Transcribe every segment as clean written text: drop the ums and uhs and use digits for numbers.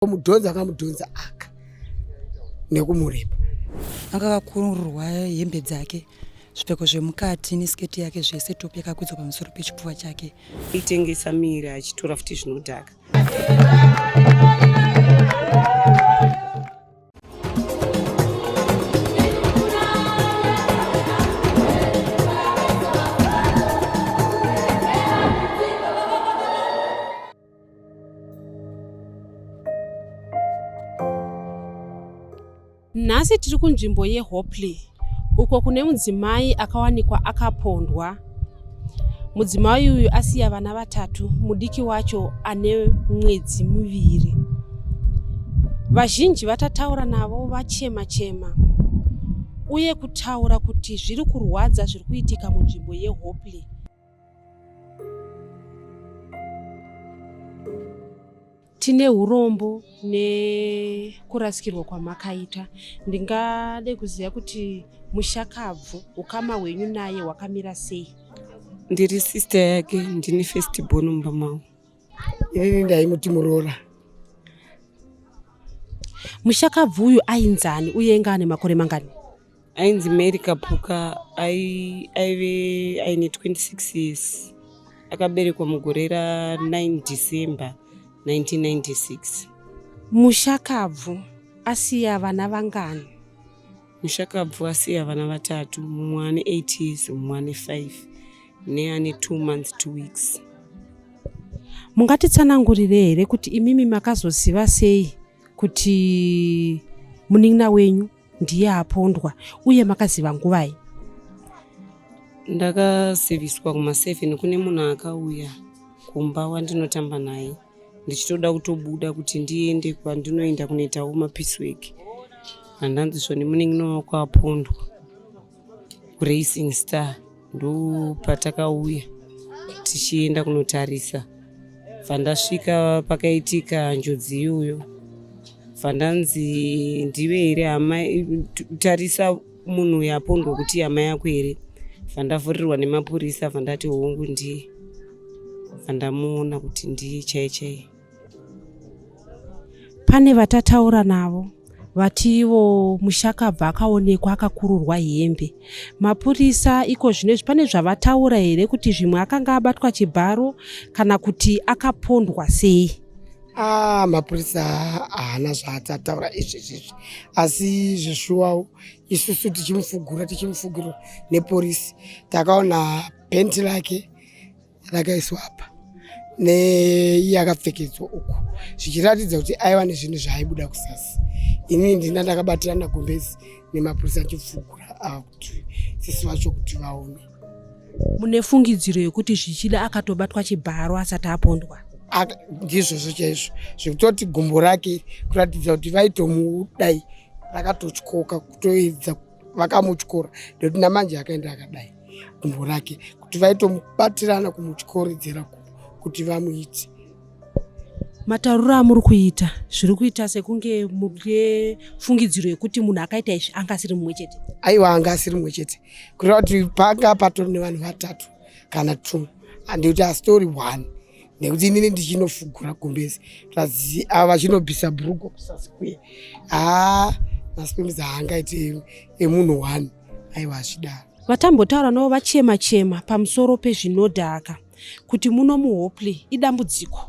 Mudhonza akamudhonza aka nekumurepa. Anga akakururwa hembe dzake, zvipfeko zvemukati nesiketi yake zvese, topi yakakwidzwa pamusoro pechipfuva chake. Aitengesa miri achitora futi zvinodhaka. Nhasi tiri kunzvimbo yeHopley uko kune mudzimai akawanikwa akapondwa. Mudzimai uyu asiya vana vatatu, mudiki wacho ane mwedzi miviri. Vazhinji vatataura navo vachema chema uye kutaura kuti zviri kurwadza zviri kuitika munzvimbo yeHopley. Tine urombo nekurasikirwa kwamakaita. Ndingade kuziva kuti mushakabvu ukama hwenyu naye hwakamira sei? Ndiri sister yake, ndini first born mumba mavo. Inini ndaimuti muroora. Mushakabvu uyu ainzani uye inga ane makore mangani? Ainzi Mary Kapuka, aive aine 26 years. Akaberekwa mugore ra 9 December 1996. Mushakabvu asiya vana vangani? Mushakabvu asiya vana vatatu, mumwe ane 8 years, mumwe ane 5 neane 2 months 2 weeks. Mungatitsanangurire here kuti imimi makazoziva sei kuti munin'ina wenyu ndiye apondwa uye makaziva nguvai? Ndakaziviswa kuma7 kune munhu akauya kumba wandinotamba naye ndichitoda kutobuda kuti ndiende kwandinoenda kunoitawo mapiecework. Handanzi zvoni munin'ina wako apondwa kuRacing Star, ndopatakauya tichienda kunotarisa. Bva pakaitika njodzi iyoyo, bva ndiwe here hama, tarisa munhu uyu apondwa kuti hama yako here. Bva ndavhurirwa nemapurisa, bva ndati hongu ndiye. Bva ndamuona kuti ndiye chai chai. Pane vatataura navo vati ivo mushakabva akaonekwa akakururwa hembe. Mapurisa iko zvino izvi pane zvavataura here kuti zvimwe akanga abatwa chibharo kana kuti akapondwa sei? Ah, mapurisa haana zvaatataura izvezvizvi, asi zveshuwawo isusu tichimufugura tichimufugura neporisi takaona penti rake rakaiswa apa neiye akapfekedzwa uku, zvichiratidza kuti aiva nezvinhu zvaaibuda kusasi. Inini ndina ndakabatirana gumbezi nemapurisa achifugura ava kuti sisi vacho kuti vaone. Mune fungidziro yekuti zvichida akatobatwa chibharo asati apondwa? Ndizvozvo chaizvo, zvekutoti gumbo rake kuratidza kuti vaitomudai rakatotyoka, kutoedza vakamutyora nekuti namanje akaenda akadai gumbo rake, kuti vaitomubatirana kumutyoredzera kuti vamuite. Matauriro amuri kuita zviri kuita sekunge mune fungidziro yekuti munhu akaita izvi anga asiri mumwe chete. Aiwa, anga asiri mumwe chete, kureva kuti panga patori nevanhu vatatu kana 2, handikuti asitori 1, nekuti inini ndichinofugura gumbezi ava vachinobvisa bhurugwa kusasi kuye, haa masipembizi haangaiti emunhu 1, aiwa hazvidaro. Vatambotaura navo vachema chema pamusoro pezvinodhaka kuti muno muHopley idambudziko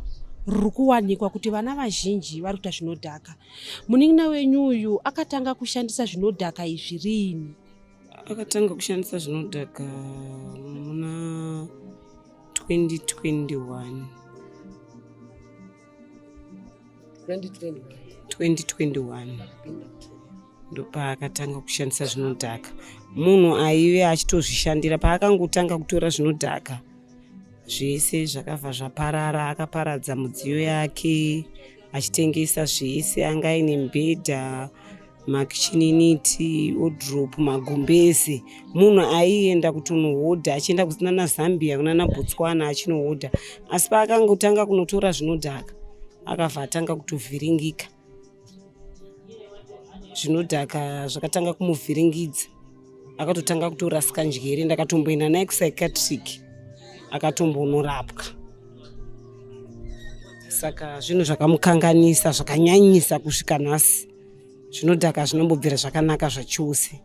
riri kuwanikwa kuti vana vazhinji vari kuita zvinodhaka. Munin'ina wenyu uyu akatanga kushandisa zvinodhaka izvi riini? Akatanga kushandisa zvinodhaka muna 2021. 2021 ndopaakatanga kushandisa zvinodhaka. Munhu aive achitozvishandira, paakangotanga kutora zvinodhaka zvese zvakabva zvaparara. Akaparadza mudziyo yake achitengesa zvese, anga aine mibhedha, makicheni unit, wardrobe, magumbezi. Munhu aienda kutonohodha, achienda kunana Zambia, kunana Botswana achinohodha, asi paakangotanga kunotora zvinodhaka akabva atanga kutovhiringika. Zvinodhaka zvakatanga kumuvhiringidza, akatotanga kutorasika njere. Ndakatomboenda naye kupsychiatric akatombonorapwa. Saka zvinhu zvakamukanganisa zvakanyanyisa kusvika nhasi. Zvinodhaka zvinombobvira zvakanaka zvachose.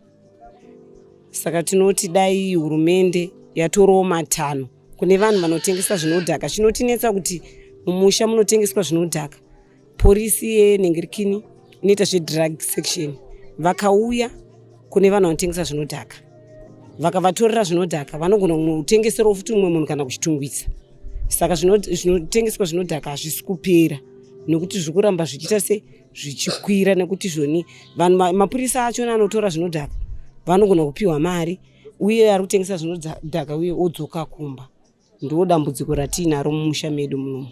Saka tinoti dai hurumende yatorawo matanho kune vanhu vanotengesa zvinodhaka. Chinotinetsa kuti mumusha munotengeswa zvinodhaka, porisi yenhingirikini inoita zvedrug section vakauya kune vanhu vanotengesa zvinodhaka vakavatorera zvinodhaka vanogona kutengeserawo futi mumwe munhu kana kuchitungwisa. Saka zvinotengeswa zvinodhaka hazvisi kupera nekuti zviri kuramba zvichiita se zvichikwira, nekuti zvoni vanhu mapurisa achona anotora zvinodhaka vanogona kupiwa mari, uye ari kutengesa zvinodhaka uye odzoka kumba. Ndo dambudziko ratiinaro mumusha medu munomu.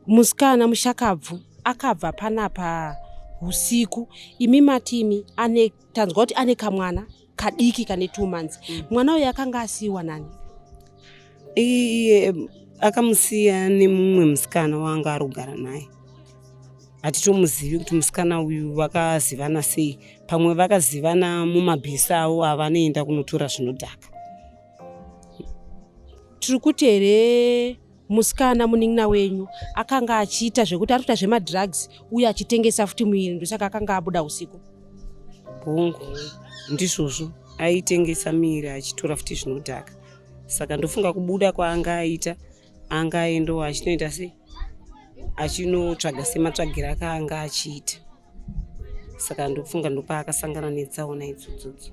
Musikana mushakabvu akabva panapa usiku, imi matimi ane tanzwa kuti ane kamwana kadiki kane 2 months. Mwana uyu akanga asiyiwa nani? Iye akamusiya nemumwe musikana waanga ari kugara naye. Hatitomuzivi kuti musikana uyu vakazivana sei. Pamwe vakazivana mumabhesi avo avanoenda kunotora zvinodhaka. Tiri kuti here musikana munin'ina wenyu akanga achiita zvekuti ari kuita zvemadrugs uye achitengesa futi muviri, ndosaka akanga abuda usiku? Hongu, ndizvozvo, aitengesa miviri achitora futi zvinodhaka. Saka ndofunga kubuda kwaanga aita, anga aendawo achinoita sei, achinotsvaga sematsvagiro akaanga achiita. Saka ndofunga ndopaakasangana netsaona idzodzodzo.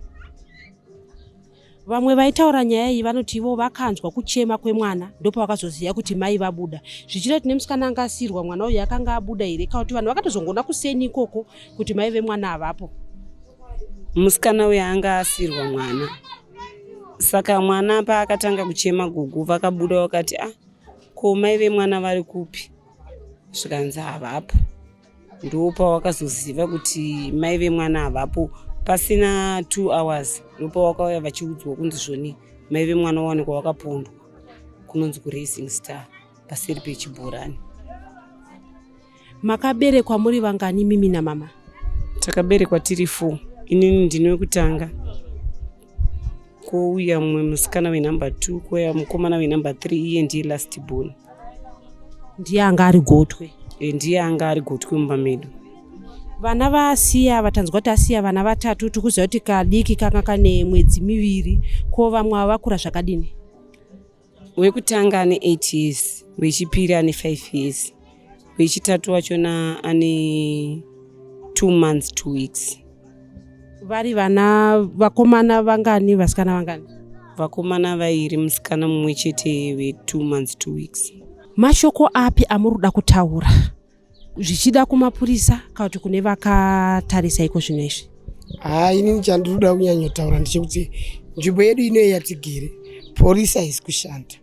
Vamwe vaitaura nyaya iyi vanoti ivo vakanzwa kuchema kwemwana ndopavakazoziva kuti mai vabuda. Zvichida kuti nemusikana anga asiyirwa mwana uyu akanga abuda here, kana kuti vanhu vakatozongoona kuseni ikoko kuti mai vemwana havapo? Musikana uyu anga asiyirwa mwana, saka mwana paakatanga kuchema gogo vakabuda vakati, ah, ko mai vemwana vari kupi? Zvikanzi havapo. Ndopawakazoziva kuti mai vemwana havapo pasina 2 hours, ndopawakauya vachiudzwa kunzi zvoni mai vemwana wawanikwa wakapondwa kunonzi kuRacing Star paseri pechibhorani. Makaberekwa muri vangani mimi namama? Takaberekwa tiri 4. Inini ndini wekutanga, kwouya mumwe musikana wenumber 2, kwouya mukomana wenumber 3, iye ndiye last born. Ndiye anga ari gotwe? Ndiye anga ari gotwe mumba medu. Vana vaasiya, vatanzwa kuti asiya vana vatatu, tikuziva kuti kadiki kanga kane mwedzi 2. Ko vamwe ava vakura zvakadini? Wekutanga ane 8 years, wechipiri ane 5 years, wechitatu wachona ane 2 months 2 weeks. Vari vana vakomana vangani, vasikana vangani? Vakomana vairi, musikana mumwe chete we2 months 2 weeks. Mashoko api amuri kuda kutaura, zvichida kumapurisa kana kuti kune vakatarisa iko zvino izvi? Haa, inini chandinoda kunyanyotaura ndechekuti nzvimbo yedu inoyi yatigere, porisi haisi kushanda.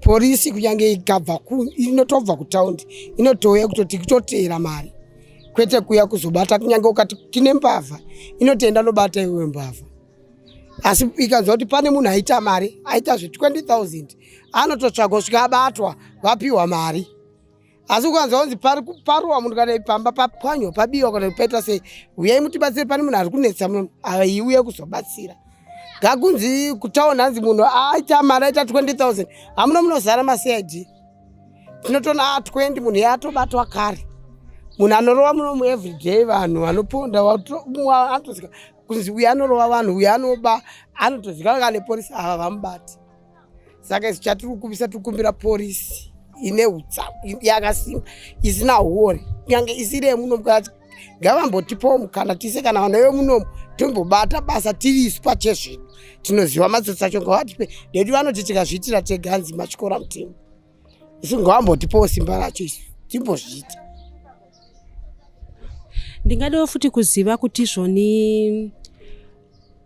Porisi kunyange ikabva inotobva kutaundi inotouya kutoti kutoteera mari, kwete kuya kuzobata. Kunyange ukati tine mbavha, inotoenda nobata iwewe mbavha. Asi ikanzwa kuti pane munhu aita mari, aita zve20 000, anototsvagwa kusvika abatwa, vapiwa mari. Asi ukanzwa kunzi paruwa munhu kana pamba papwanywa, pabiwa kana paita sei, uyai mutibatsire, pane munhu ari kunetsa muno, aiuye kuzobatsira. Ngakunzi kutaona hanzi munhu aita mari, aita 20 000, hamuna munozara maCID, tinotoona a20 munhu yatobatwa kare. Munhu anorova munomu everyday, vanhu vanoponda, anotozika kunzi uyu anorova vanhu, uyu anoba, anotozikanwa kana neporisi, ava vamubati. Saka isu chatiri kukuvisa, tiri kukumbira porisi ine utsa yakasimba, isina huori, kunyange isiri yemunomu, ngavambotipawo mukana tise kana vana vemunomu tombobata basa tiri isu pachezvedu, tinoziva matsotsi acho. Ngavatipe, nekuti vanoti tikazviitira tega hanzi matyora mutemo. Isu ngavambotipawo simba racho, isu timbozviita. Ndingadawo futi kuziva kuti zvoni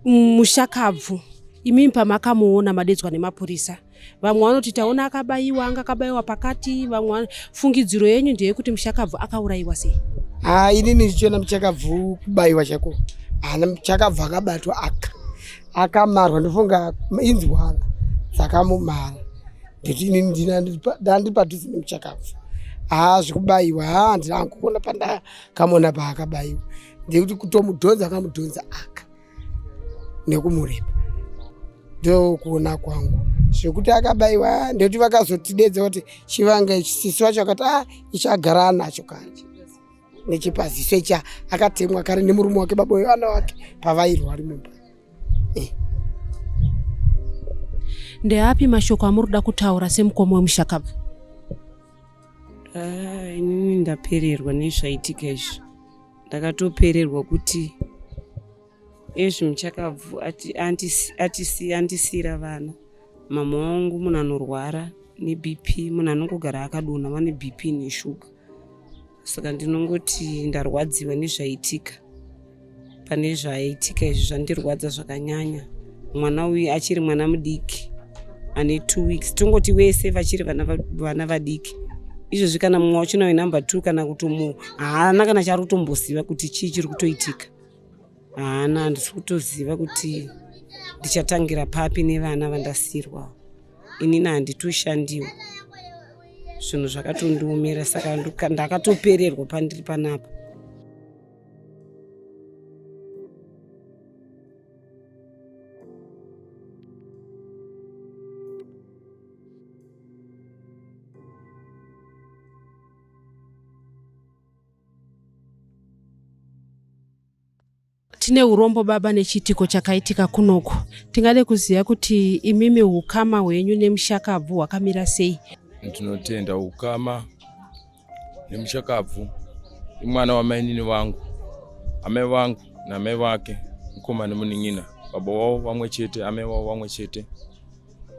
mushakabvu imimi pamakamuona madedzwa nemapurisa, vamwe vanoti taona akabayiwa, anga akabayiwa pakati, vamwe fungidziro yenyu ndeyekuti mushakabvu akaurayiwa sei? Ha, inini ndichiona muchakabvu kubayiwa chako hana. Muchakabvu akabatwa aka akamarwa, ndofunga inzwara dzakamumara, nditi inini ndandiri padhuze nemuchakabvu. Haa, zvekubayiwa, haa, handina kuona pandakamona paakabayiwa, ndekuti kutomudhonza akamudhonza aka nekumurepa, ndokuona kwangu. Zvekuti akabaiwa ndekuti vakazotidedza kuti chivanga ichi, sisi vacho vakati a ah, ichi agara anacho kare nechipaziso ichi akatemwa kare nemurume wake baba wevana wake pavairwa ari mumba. Eh. Ndeapi mashoko amuri kuda kutaura semukoma wemushakabvu? Ah, inini ndapererwa nezvaitika izvi. Ndakatopererwa kuti ezvi muchakabvu andisiira vana. Mama wangu munhu anorwara neBP, munhu anongogara akadonha vane BP neshuga. Saka ndinongoti ndarwadziwa nezvaitika. Pane zvaitika izvi zvandirwadza zvakanyanya. Mwana uyu achiri mwana mudiki ane 2 weeks, tongoti wese vachiri vana vadiki. Izvozvi kana mumwe wacho nawe number 2 kana kutomu haana kana chaari kutomboziva kuti chii chiri kutoitika. Haana, handisi kutoziva kuti ndichatangira papi nevana vandasirwa. Inini handitoshandiwo, zvinhu zvakatondiomera, saka ndakatopererwa pandiri panapa. Tine urombo baba nechiitiko chakaitika kunoku. Tingade kuziva kuti imimi ukama hwenyu nemushakabvu hwakamira sei? Ndinotenda. Ukama nemushakabvu imwana wamainini vangu, amai vangu namai vake mukoma nemunin'ina, baba wavo vamwe chete, amai vavo vamwe chete.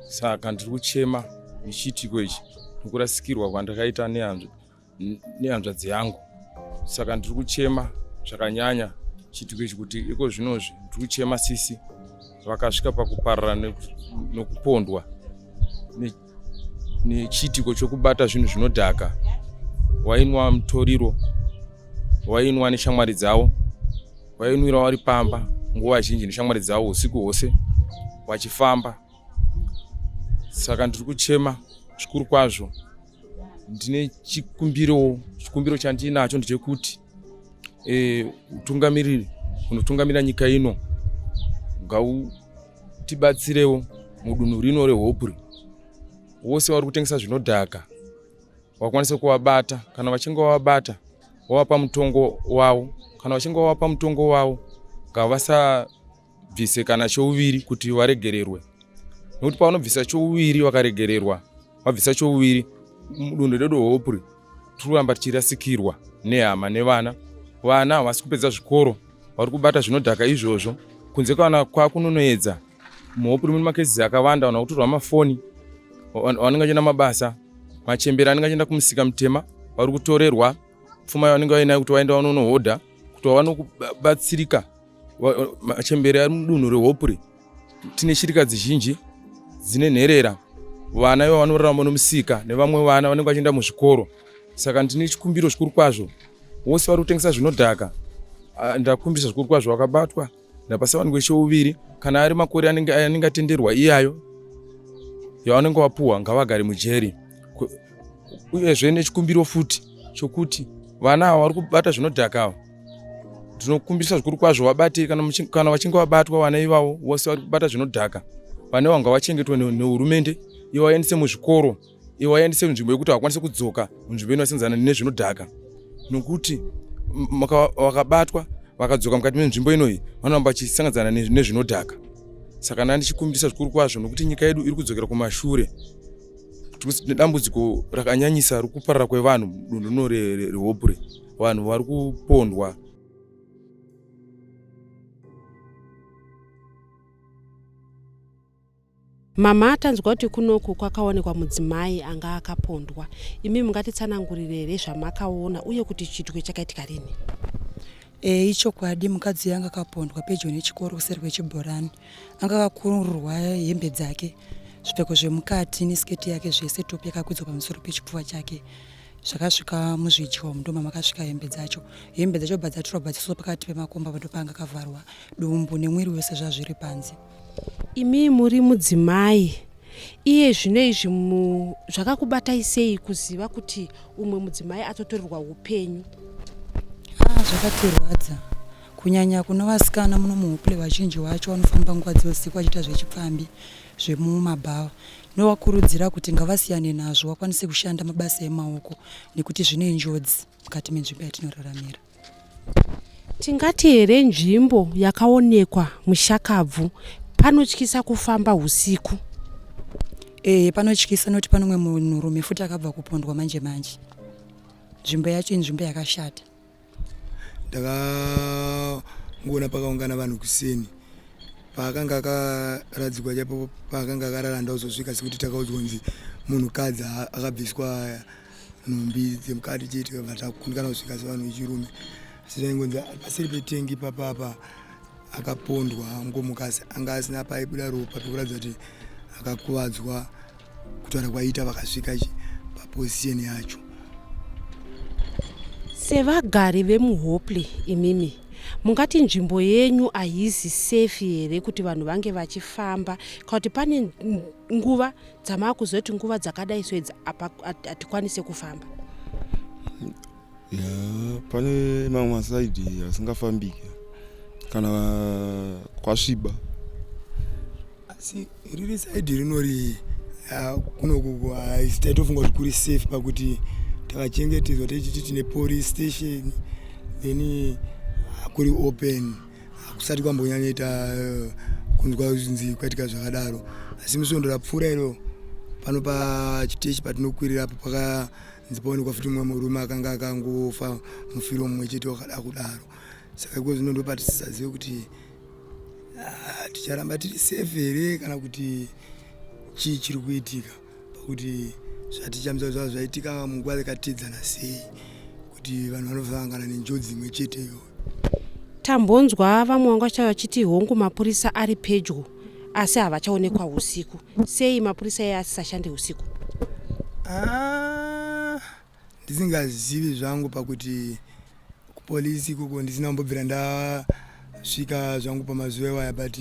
Saka ndiri kuchema nechiitiko ichi nekurasikirwa kwandakaita nehanzvadzi yangu. Saka ndiri kuchema zvakanyanya chiitiko ichi kuti iko zvinozvi ndiri kuchema sisi vakasvika pakuparara nekupondwa nechiitiko chokubata zvinhu zvinodhaka. Wainwa mutoriro, wainwa neshamwari dzavo, wainwira vari pamba nguva zhinji neshamwari dzavo usiku hwose vachifamba. Saka ndiri kuchema zvikuru kwazvo. Ndine chikumbiro, chikumbiro chandinacho ndechekuti utungamiriri unotungamira nyika ino ngautibatsirewo mudunhu rino reHopley. Vose vari kutengesa zvinodhaka vakwanise kuvabata, kana vachinge vavabata vavapa mutongo wavo, kana vachinge vavapa mutongo wavo ngavasabvise kana chouviri kuti varegererwe, nekuti pavanobvisa chouviri vakaregererwa, vabvisa chouviri mudunhu redu Hopley tiri kuramba tichirasikirwa nehama nevana. Vana havasi kupedza zvikoro, vari kubata zvinodhaka izvozvo kunze kana kwakunonoedza. MuHopley mune makesi akawanda, vanhu vakutorwa mafoni, vanenge vachienda mabasa, machembere anenge achienda kumusika mutema vari kutorerwa pfuma yavanenge vainayo kuti vaende vanonohodha kuti vawane kubatsirika. Machembere ari mudunhu reHopley tine shirikadzi zhinji dzine nherera, vana ivo vanorarama nomusika nevamwe vana vanenge vachienda muzvikoro. Saka ndine chikumbiro zvikuru kwazvo, vose vari kutengesa zvinodhaka, ndakumbirisa zvikuru kwazvo, vakabatwa ndapasawanikwe chouviri, kana ari makore anenge atenderwa iyayo yavanenge vapuhwa ngavagare mujeri. Uyezve nechikumbiro futi chokuti vana ava vari kubata zvinodhaka ava ndinokumbirisa zvikuru kwazvo vabate, kana vachinge vabatwa vana ivavo vose vari kubata zvinodhaka, vana ivavo ngavachengetwe nehurumende, ivaendese muzvikoro, ivaendese munzvimbo yekuti vakwanise kudzoka munzvimbo inosenzana nezvinodhaka, nokuti vakabatwa vakadzoka mukati menzvimbo inoyi vanoramba vachisanganidzana nezvinodhaka. Saka ndandichikumbirisa zvikuru kwazvo nokuti nyika yedu iri kudzokera kumashure nedambudziko rakanyanyisa rekuparara kwevanhu mudunhu rino reHopley. Vanhu vari kupondwa. Mama, tanzwa kuti kunoku kwakaonekwa mudzimai anga akapondwa. Imi mungatitsanangurire here zvamakaona uye kuti chiitiko chakaitika rini? Ichokwadi, mukadzi anga akapondwa pedyo nechikoro kuseri kwechibhorani. Anga akakururwa hembe dzake, zvipfeko zvemukati nesiketi yake zvese, topi yakakwidzwa pamusoro pechipfuva chake. Zvakasvika muzvidyo ndo mamakasvika hembe dzacho. Hembe dzacho bva dzatorwa bva dzaiswa pakati pemakomba ndo paanga akavharwa dumbu nemwiri wese zvazviri panze. Imi muri mudzimai, iye zvino izvi zvakakubatai sei kuziva kuti umwe mudzimai atotorerwa upenyu? Zvakatirwadza. Kunyanya kuna vasikana muno muHopley vazhinji vacho vanofamba nguva dzeusiku vachiita zvechipfambi zvemumabhawa. Ndinovakurudzira kuti ngavasiyane nazvo vakwanise kushanda mabasa emaoko nekuti zvine njodzi mukati menzvimbo yatinoraramira. Tingati here nzvimbo yakaonekwa mushakabvu panotyisa kufamba husiku? Ehe, panotyisa nekuti pane umwe munhurume futi akabva kupondwa manje manje. Nzvimbo yacho inzvimbo yakashata. Ndakangoona pakaungana vanhu kuseni paakanga akaradzikwa chaipo paakanga akarara ndauzosvika sekuti takaudzwa kunzi munhukadzi akabviswa nhumbi dzemukati chete tikabva takundikana kusvika sevanhu vechirume asi zvaingonzi paseri petengi ipapapa akapondwa angomuka asi anga asina paibuda ropa pekuratidza kuti akakuvadzwa kutaura kwaiita vakasvika paposition yacho. Sevagari vemuHopley imimi mungati nzvimbo yenyu haizi safe here kuti vanhu vange vachifamba kana kuti pane nguva dzamakuziva kuti nguva dzakadai so idzi apa hatikwanise kufamba? Ya, pane mamwe masaidhi asingafambiki kana kwasviba. Asi riri saidhi rinori kunoku haisi taitofunga kuti kuri safe pakuti takachengetedzwa tichiti tine police station then kuri open hakusati kwambonyanyoita kunzwa zvinzi kwaitika zvakadaro. Asi musvondo rapfuura iro pano pachiteshi patinokwirira apo pakanzi paonekwa futi mumwe murume akanga akangofa mufiro mumwe chete wakada kudaro. Saka iko zvino ndopatisisazive kuti ticharamba tiri safe here kana kuti chii chiri kuitika pakuti zvatichamisa zvava zvaitika munguva yakatedzana sei kuti vanhu vanosangana nenjodzi imwe chete iyoyo. Tambonzwa vamwe vanga vachitaura vachiti hongu mapurisa ari pedyo asi havachaonekwa usiku. Sei mapurisa iye asisashande usiku? Ndisingazivi zvangu pakuti kupolisi ikoko ndisina kumbobvira ndasvika zvangu pamazuva iwaya but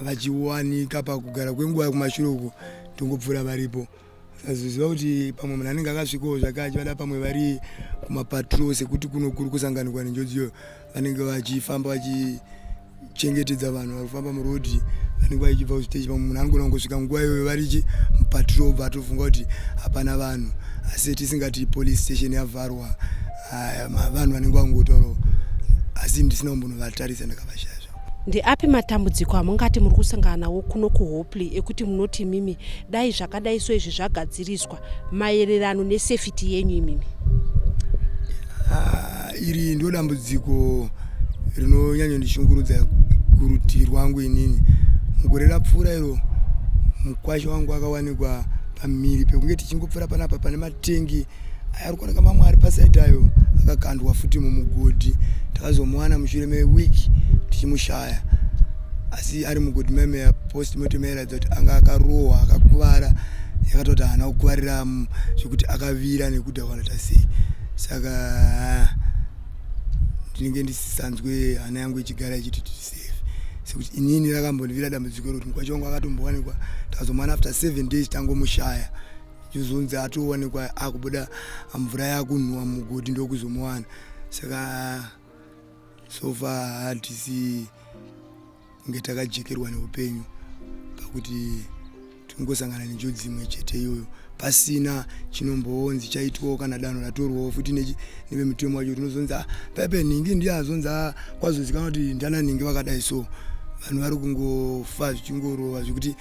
vachiwanika pakugara kwenguva kumashure uko tongopfuura varipo. Sazoziva kuti pamwe munhu anenge akasvikawo zvake achivada pamwe vari kumapatrol sekuti kuno kuri kusanganikwa nenjodzi iyoyo vanenge vachifamba vachichengetedza vanhu vari kufamba murodhi vanenge vachibva kuzviteshi pamwe munhu anogona kungosvika nguva iyoyo varichi mupatrol bva atofunga kuti hapana vanhu asi tisingati police station yavharwa vanhu vanenge vangotaurawo asi ndisina kumbonovatarisa ndakavashaya zvavo. Ndeapi matambudziko amungati muri kusangana nawo kuno kuHopley ekuti munoti imimi dai zvakadai so izvi zvagadziriswa maererano nesafety yenyu imimi? Iri ndo dambudziko rinonyanyondishungurudza kurutivi rwangu inini. Mugore rapfuura iro mukwasha wangu akawanikwa pamhiri pekunge tichingopfuura panapa pane matengi aya ari kuoneka mamwe ari pasaidi ayo akakandwa futi mumugodhi. Takazomuwana mushure mewiki tichimushaya asi ari mugodhi memeya postmortem yairatidza kuti anga akarohwa akakuvara yakatoti haana kukuvarira zvekuti akavira nekudhakwa kana sei. Saka ndinenge ndisisanzwe hana yangu ichigara ichiti tiri safe sekuti inini rakambondivira dambudziko rekuti mukwasha wangu akatombowanikwa takazomuwana after 7 days tangomushaya chizonzi atowanikwa akubuda mvura yakunhuwa mugodhi ndokuzomuwana. Saka so far hatisi kunge takajekerwa neupenyu pakuti tingosangana nenjodzi imwe chete iyoyo pasina chinombonzi chaitwawo kana danho ratorwawo futi nevemitemo wacho tinozonzi paipe nhingi ndiye azonzi kwazozikanwa kuti ndiana nhingi vakadai so vanhu vari kungofa zvichingorova zvekuti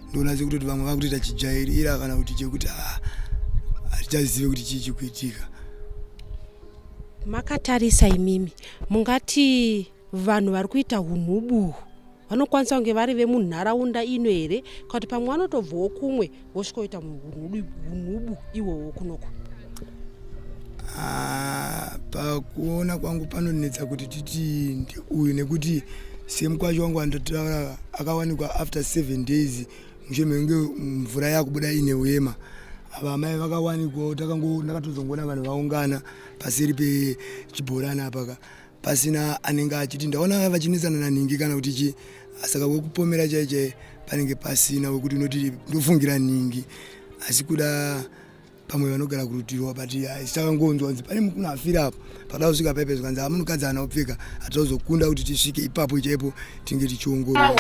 ndoona sekutoti vamwe vakutoita chijairira kana kuti chekuti hatichazive kuti chii chikuitika. Makatarisa imimi mungati vanhu vari kuita hunhubu vanokwanisa kunge vari vemunharaunda ino here kana kuti pamwe vanotobvawo kumwe vosvikoita hunhubu ihwohwo kunoko? Pakuona kwangu panonetsa kuti titi uyu nekuti semukwasha wangu andotaura akawanikwa after 7 days mushure mekunge mvura yakubuda ine hwema. Ava amai vakawanikwawo ndakatozongoona vanhu vaungana paseri pechibhorani apa pasina anenge achiti ndaona vachinetsana nanhingi kana kuti chi saka wekupomera chai chai panenge pasina wekuti unoti ndofungira nhingi asi kuda Pamwe vanogara kurutivi but takangonzwa kunzi pane munhu afira apo pada kusvika paipe zvikanzi ha munhukadzi haana kupfeka hatazokunda kuti tisvike ipapo chaipo tinge tichiongorora.